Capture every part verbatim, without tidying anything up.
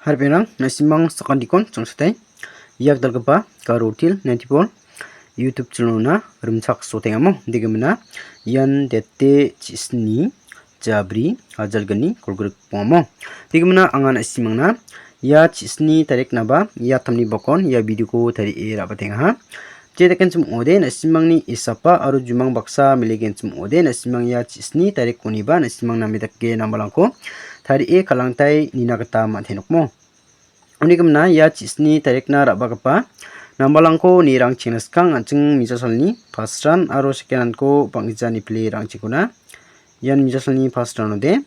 Harbengrang, na·simang sakantiko chongsotai. Ia gitalgipa Garo Til ninety-four YouTube channel-ona rimchaksoatengamo. Degimina ian date chisni, jabri, hajalgni, kolgrik bongamo. Degimina anga na·simangna ia chisni tariknaba ia tamni bakon ia video-ko tarie ra·batengaha. Jedakenchim ong·ode na·simangni isapa aro jumang baksa melegenchim ong·ode na·simang ia chisni tarikoniba na·simang name dake nambalrangko tarie kal·angtai nina gita man·tenokmo. Uni gimina ia chisni tarikna ra·bagipa nambalrangko nirangchina skang an·ching mijasalni first round aro second round-ko bang·gija nipile rangchikona ian mijasalni first round-ode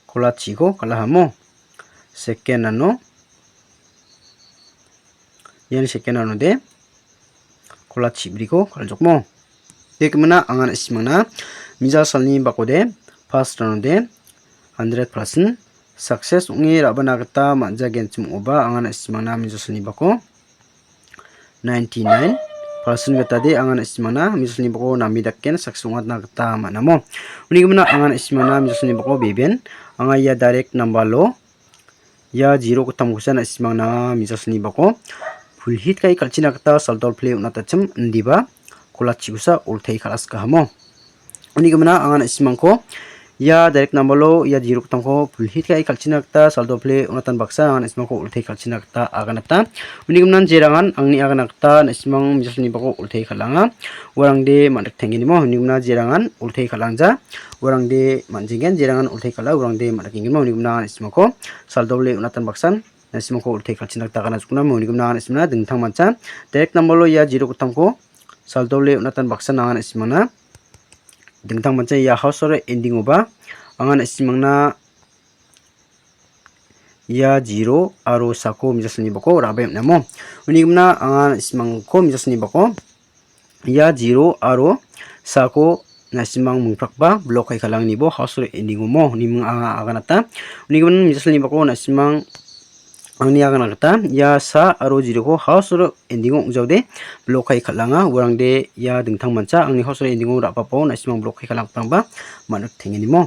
kolachiko kal·ahamo. Second round-o ian second round-ode kola chibriko kal·jokmo. Degimina anga na·simangna mijasalni bakode first round-ode hundred percent success ong·e ra·bana gita man·jagenchim ong·oba anga na·simangna mijasalni bako ninety-nine percent gitade anga na·simangna mijasalni bako name daken success ong·atna gita man·amo. Uni gimina anga na·simangna mijasalni bako beben anga ia direct number-o ia zero gittamkosa na·simangna mijasalni bako pulhit kai kal·china gita saldol pile on·atachim indiba kolachikosa oltai kal·askahamo. Uni gimina anga na·simangko ia direct number-o ia zero gittamko pulhit kai kal·china gita saldol pile on·atan baksa anga na·simangko oltai kal·china gita aganata. Uni giminan jerangan angni agana gita na·simang mijasalni bako oltai kal·anga. Uarangde man·dik teng·genimo. Uni gimina jerangan oltai kal·angja. Uarangde man·jenggen, jerangan oltai kal·a, uarangde man·dik teng·genimo. Uni gimina anga na·simangko saldole on·atan baksan na·simangko oltai kal·china gita agana jokna. Uni gimina anga na·simangna dingtang mancha direct number-o ia zero gittamko saldole on·atan baksan anga na·simangna dingtang mancha ia house aro ending-oba anga na·simangna ia zero aro sako mijasalni bako ra·bae on·amo. Uni gimina anga na·simangko mijasalni bako ia zero aro sako na·simang mingprakba block kai kal·angnibo house aro ending-omo. Uni gimina anga aganata. Uni gimin mijasalni bako na·simang angni agana gita ia sa aro zero-ko house aro ending-o ong·jaode block kai kal·anga. Uarangde ia dingtang mancha angni house aro ending-o ra·bapao na·simang block kai kal·anggiparangba man·dik teng·genimo.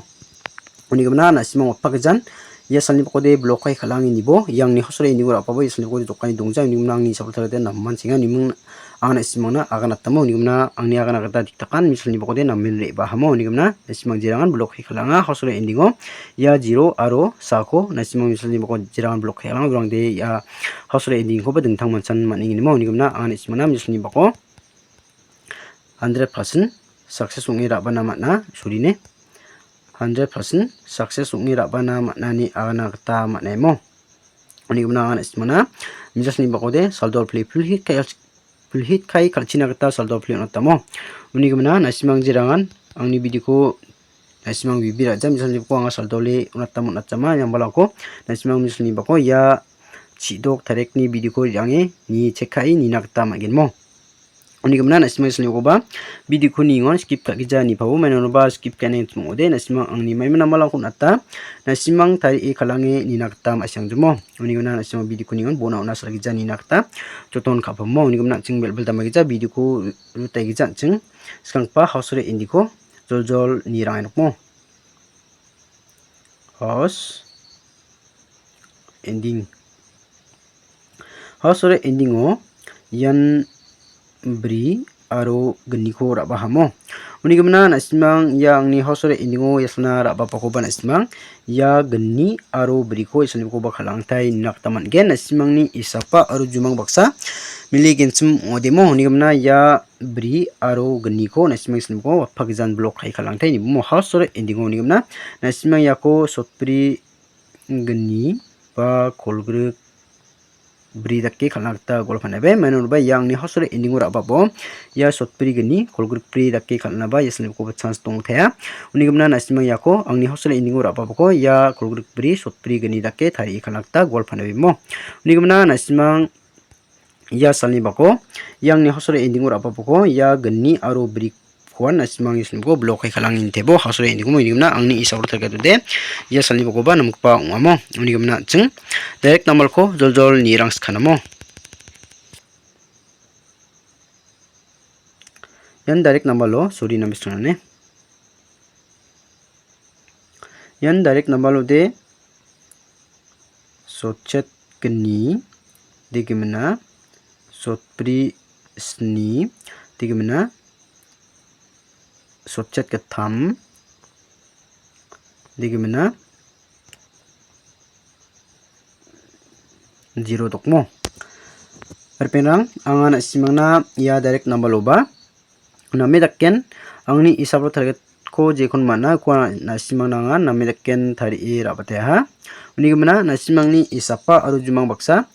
Uni gimina na·simang otpak gijan ia salni bakode block kai kal·angenibo ia angni house aro ending-o ra·babo ia salni bakode jokani dongja. Uni gimina angni sabol tariade namanchengani ming anga na·simangna aganatamo. Uni gimina angni agana gita diktakan misalni bakode namen re·baahamo. Uni gimina na·simang jerangan block kai kal·anga house aro ending-o ia zero aro sako na·simang misalni bako jerangan block kai kal·anga. Uarangde ia house aro ending-koba dingtang manchan man·engenimo. Uni gimina anga na·simangna misalni bako hundred percent success ong·e ra·bana man·a, sorry ne. Hundred percent success ong·e ra·bana man·ani agana gita man·aimo. Uni gimina anga na·simangna misalni bakode saldol pile pulhit kai, pulhit kai kal·china gita saldol pile on·atamo. Uni gimina na·simang jerangan angni video-ko na·simang vivi ra·ja, misalni bako anga saldole on·atamo on·atjama, ian balako na·simang misalni bako ia chi·dok tarikni video-ko re·ange ni check ka·e nina gita man·genmo. Uni gimina na·simang salnikoba video-ko ningon skip ka·gija nipabo, mainonoba skip ka·enchim ong·ode, na·simang angni maimina malangko on·ata, na·simang tarie kal·ange nina gita ma·siangjimo. Uni gimina na·simang video-ko ningon bona on·a salgija nina gita joton ka·pamo. Uni gimina an·ching bel·bel damaigija video-ko ru-, rutaigija an·ching skanggipa house aro ending-ko joljol ni rang·e nokmo. House ending. House aro ending-o ian bri aro gniko ra·bahamo. Uni gimina na·simang ia angni house aro ending-o ia salna ra·bapakoba na·simang ia gni aro briko ia salnikoba kal·angtai nina gita man·gen. Na·simangni isapa aro jumang baksa mili genchim ong·odemo. Uni gimina ia bri aro gniko na·simang ia salniko watpa gijan block kai kal·angtai nibo house aro ending-o. Uni gimina na·simang iako sotbri gni ba kolgrik bri dake kal·na gita golpanebe. Maino riba ia angni house aro ending-o ra·babo ia sotbri gni kolgrik bri dake kal·naba ia salnikoba chance dongtaia. Uni gimina na·simang iako angni house aro ending-o ra·babako ia kolgrik bri sotbri gni dake tarie kal·na gita golpanebemo. Uni gimina na·simang ia salni bako ia angni house aro ending-o ra·babako ia gni aro bri koan na·simangni salniko block kai kal·ange nitebo house aro ending-o. Uni gimina angni isao target ode ia salni bakoba namgipa ong·amo. Uni gimina an·ching direct number-ko joljol nirang skanamo. Ian direct number-o, sorry, name stonane. Ian direct number-ode, sotchet gni, degimina sotbri sni, degimina sotchet gittam, degimina zero dokmo. Ripengrang, anga na·simangna ia direct number-oba name daken angni isapko targetko jekon man·a, uko na·simangna anga name daken tarie ra·bateha. Uni gimina na·simangni isapa aro jumang baksa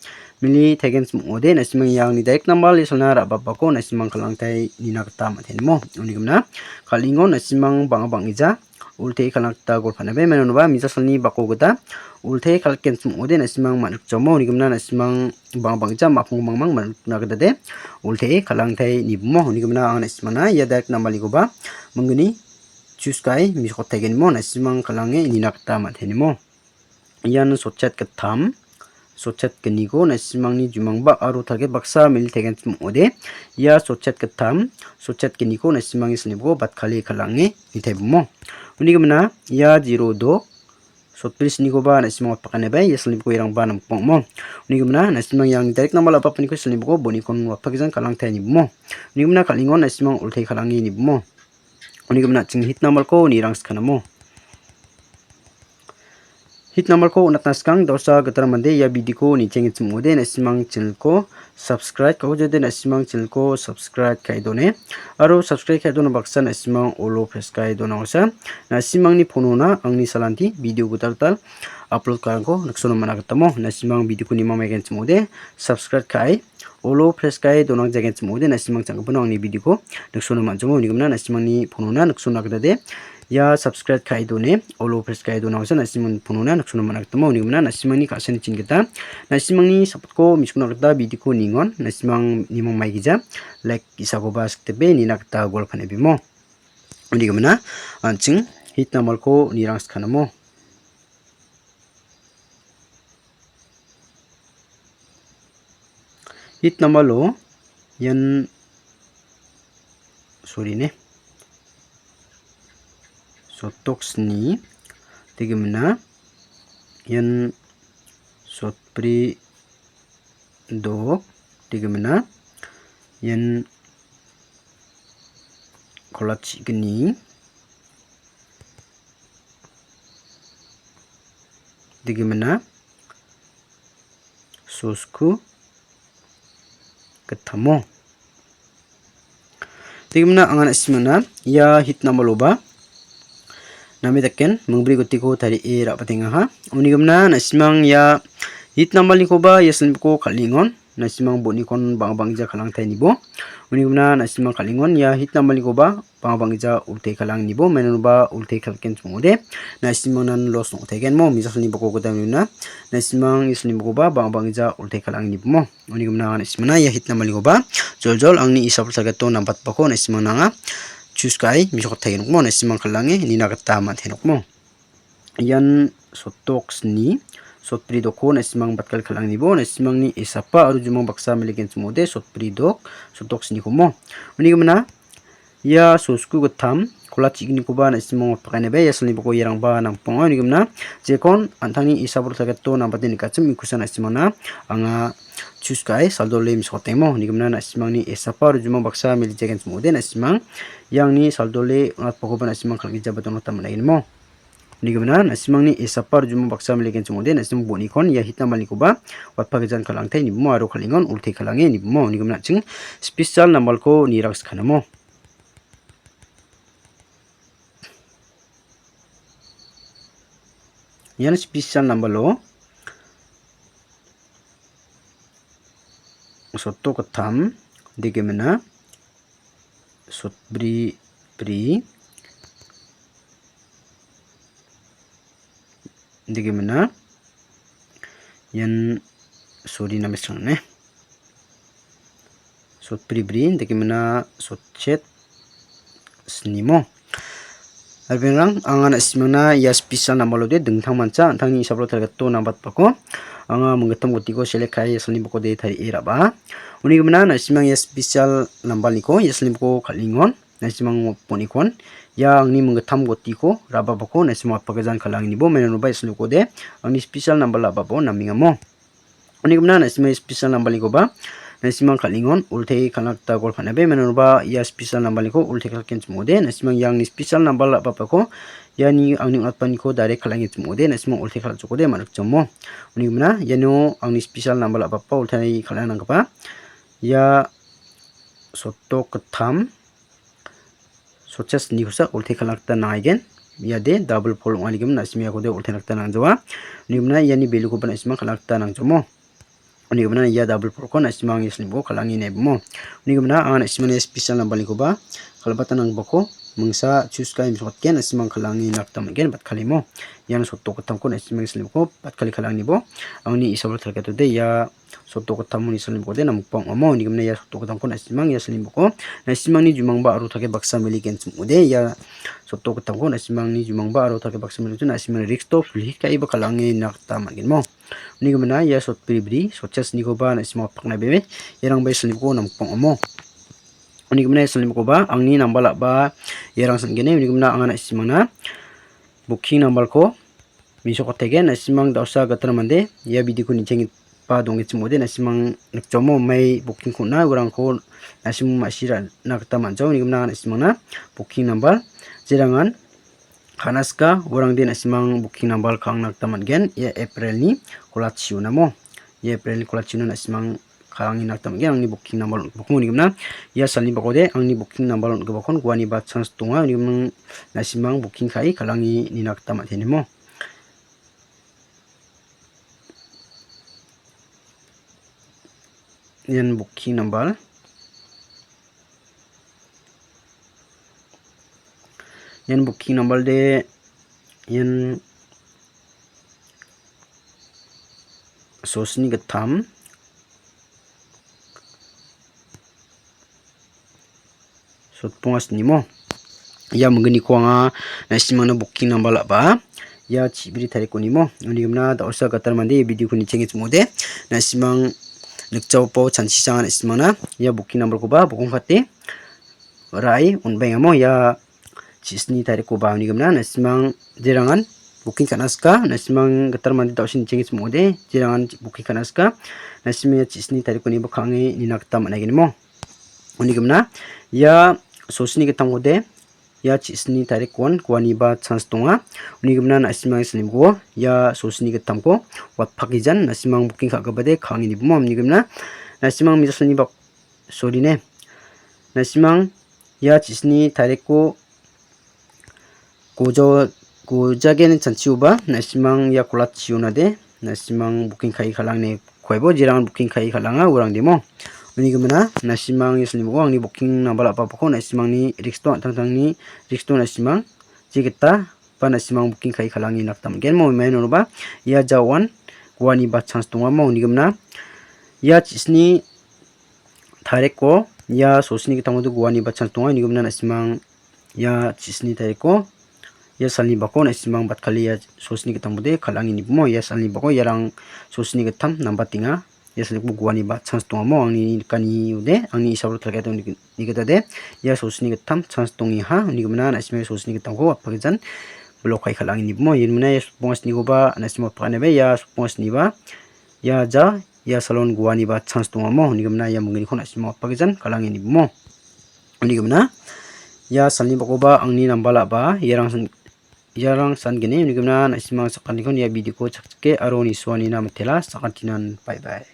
mili taigen sim ong·ode, na·simang ia angni direct number list-ona ra·bapako na·simang kal·angtai nina gita man·enmo. Uni gimina kal·ingo na·simang bang·a bang·gija ultee kal·na gita gol pan·abe, mainoba mija salni bako gita ultee kal·gen sim ong·ode, na·simang man·rikjamo. Uni gimina na·simang bang·a bang·gija mapung mangmang man·rikna gita de ultee kal·angtai nibomo. Uni gimina anga na·simangna ia direct number-nikoba manggni choose ka·e mesokotaigenmo, na·simang kal·ange nina gita man·enmo. Ian sotchet gittam, sotchet gniko na·simangni jumangba aro target baksa mili taigen sim ong·ode. Ia sotchet gittam, sotchet gniko na·simangni silnibo batkale kal·ange nitaibomo. Uni gimina ia zero dok, sotbri snikoba na·simang watpakaneba ia silniboko irangba namkbongmo. Uni gimina na·simang ian direct number la·bapaniko silniboko bonikon watpakgijang kal·angtai nibomo. Uni gimina kal·ingon na·simang ultee kal·ange nibomo. Uni gimina an·ching hit number-ko nirang sikanamo. Hit number-ko on·atna skang dosa gitara mande ia video-ko nichengchim ong·ode, na·simang channel-ko subscribe ka·ojode, na·simang channel-ko subscribe ka·e done. Aro subscribe ka·e dona baksa na·simang olo press ka·e donaosa. Na·simangni phone-ona angni salanti video gital gital upload ka·rangko niksono man·a gitamo. Na·simang video-ko nimang maigenchim ong·ode, subscribe ka·e olo press ka·e donang jagenchim ong·ode, na·simang chang·gipino angni video-ko niksono man·jamo. Uni gimina na·simangni phone-ona niksono agitade ia subscribe ka·e done, olo press ka·e donangsa na·simangni phone-ona niksono man·a gitamo. Uni gimina na·simangni ka·sani chin gita na·simangni support-ko mesokna gita video-ko ningon, na·simang nimang maigija like ge·sakoba sikdepe nina gita gol pan·ebimo. Uni gimina an·ching hit number-ko nirang sikanamo. Hit number-o ian, sorry ne, sotdok sni, degimina ian sotbri dok, degimina ian kolachi gni, degimina sosku gittamo. Degimina anga na·simangna ia hit number-oba name daken mingbri gotiko tarie ra·batengaha. Uni gimina na·simang ia hit number-nikoba ia silniboko kal·engon. Na·simang bonikon bang·a bang·gija kal·angtai nibo. Uni gimina na·simang kal·engon ia hit number-nikoba bang·a bang·gija ultee kal·ang nibo, mainoba ultee kal·gen ong·ode. Na·simangnan loss ong·taigenmo, misa salni boko gita mingna. Na·simang ia salni bokoba bang·a bang·gija ultee kal·ang nibomo. Uni gimina na·simangna ia hit number-nikoba joljol angni isapko target-o nambatbako na·simangna anga choose ka·e mesokotaigen nokmo, na·simang kal·ange nina gita man·te nokmo. Ian sotdok sni, sotbri dokko na·simang batkal kal·angnibo, na·simangni esapa aro jumang baksa meligenchim ong·ode, sotbri dok, sotdok snikomo. Uni gimina ia sosku gittam, kola chignikoba na·simang watpakenebe, ia salni boko iarangba nangpong ong·a. Uni gimina jekon an·tangni esapko target-o nambate nikachim, ikusa na·simangna anga choose ka·e saldole mesokotengmo. Uni gimina na·simangni esapa aro jumang baksa meligenchim ong·ode, na·simang iangni saldole on·atbakoba na·simang kal·gijaba dongna gita man·a inmo. Uni gimina na·simangni esapa aro jumang baksa meligenchim ong·ode, na·simang bonikon ia hit number-nikoba watpagijan kal·angtai nibomo aro kal·engon ultee kal·ange nibomo. Uni gimina an·ching special number-ko nirang sikanamo. Ian special number-o sotdok gittam, degimina sotbri bri, degimina ian, sorry, name srang ne. Sotbri bri, degimina sotchet snimo. Ripengrang, anga na·simangna ia special number-ode dingtang mancha an·tangni isapko target-o nambatbako anga minggittam gotiko select ka·e ia salni bokode tarie ra·baa. Uni gimina na·simang ia special number-niko ia salni boko kal·engon. na·simang bon·ikon, ia angni minggittam gotiko ra·babako na·simang apagijang kal·angenibo, mainonoba islikode angni special number ra·babo namengamo. Uni gimina na·simang special number-nikoba na·simang kal·ingon ulteke kal·na gita gol pan·abe, mainonoba ia special number-niko ulteke kal·genchim ong·ode, na·simang ia angni special number ra·babako iani angni on·atbaoniko direct kal·angenchim ong·ode, na·simang ulteke kal·chokode man·rikjamo. Uni gimina iano angni special number ra·baba ulteke kal·na nanggipa ia sotdok gittam sotcha snikosa ulteke kal·na gita nangaigen. Iade double four ong·a ine gimin na·simang iakode ulteke kal·na gita nangjawa. Uni gimina iani value-koba na·simang kal·na gita nangjomo. Uni gimina ia double four-ko na·simang ia slimboko kal·ange nebimo. Uni gimina anga na·simangni special number-nikoba kal·bata nangbako mingsa choose ka·e mesokatgen, na·simang kal·ange nakta man·gen batkalimo. Ian sotdok gittamko na·simang ia slimboko batkale kal·angenibo angni isabol talkatode ia sotdok gittamni slimbokode namgipa ong·amo. Uni gimina ia sotdok gittamko na·simang ia slimboko na·simangni jumangba aro take baksa meligenchim ong·ode. Ia sotdok gittamko na·simangni jumangba aro take baksa meligenchim na·simangni risk-o pilhi ka·eba kal·ange nakta man·genmo. Uni gimina ia sotbri bri sotcha snikoba na·simang pakna bebe, iarangba ia slimboko namgipa ong·amo. Uni gimina ia slimbokkoba angni number ra·ba iarang san·geni. Uni gimina anga na·simangna booking number-ko mesokategen, na·simang da·osa gital mande ia video-ko nichenggipa dongchim ong·ode, na·simang nikjomo mai booking-ko on·a, uarangko na·simang ma·sina gita man·jao. Uni gimina anga na·simangna booking number jerangan ka·na sika, uarangde na·simang booking number ka·angna gita man·gen. Ia April-ni kolachi onamo. Ia April-ni kolachi ona na·simang kal·ange nina gita man·gen. Angni booking number on·gipako uni gimina ia salni bakode angni booking number on·gipakon guaniba chance donga. Uni gimin na·simang booking ka·e kal·ange nina gita man·enimo. Ian booking number. Ian booking number de, ian sosni gittam, sotbonga snimo. Ia mingginiko anga na·simangna booking number ra·ba. Ia chibri tarikko nimo. Uni gimina da·osa gatar mande ia video-ko nichenggichim ong·ode. Na·simang nikjaopa chanchichang na·simangna ia booking number-koba bokong kate ra·e on·baengamo ia chisni tarikkoba. Uni gimina na·simang jerangan booking ka·na sika, na·simang gatar mande da·osa nichenggichim ong·ode, jerangan booking ka·na sika, na·simang ia chisni tarikko niba ka·ange nina gita man·aigenimo. Uni gimina ia sosni gittamkode ia chisni tarikkon guaniba chance donga. Uni gimina na·simang ia slimko ia sosni gittamko watpakijan na·simang booking ka·gipade ka·ange nibimo. Uni gimina na·simang mijalni bak-, sorry ne. Na·simang ia chisni tarikko goja-, gojagen chanchioba na·simang ia kolachi onade na·simang booking ka·e kal·angne kuaibo jerangan booking ka·e kal·anga uarang demo. Uni gimina na·simang ia slimko angni booking number ra·bapako na·simangni risk-o an·tangtangni risk-o na·simang jegita ba na·simang booking ka·e kal·ange nina gita man·gen. Mo mainonoba ia jaoan guaniba chance dongamo uni gimina ia chisni tarikko ia sosni gittamkode guaniba chance donga. Uni gimina na·simang ia chisni tarikko ia salni bako na·simang batkale ia sosni gittamkode kal·ange nibimo. Ia salni bako iarang sosni gittam nambatenga. Ia salnikoba guaniba chance dongamo angni nikani ode, angni isablo target-o nik-, nikatade ia sosni gittam chance dongengaha. Uni gimina na·simang sosni gittamko watpakijan block ka·e kal·ange nibimo. Ian gimina ia sotbonga snikoba na·simang watpakanebe ia sotbonga sniba ia ja ia salon guaniba chance dongamo. Uni gimina ia mingginiko na·simang watpakijan kal·ange nibimo. Uni gimina ia salni bakoba angni number ra·ba iarang san-, iarang san·gni. Uni gimina na·simang sakantikon ia video-ko chakchake aro nisuanina mitela sakantinan bye bye.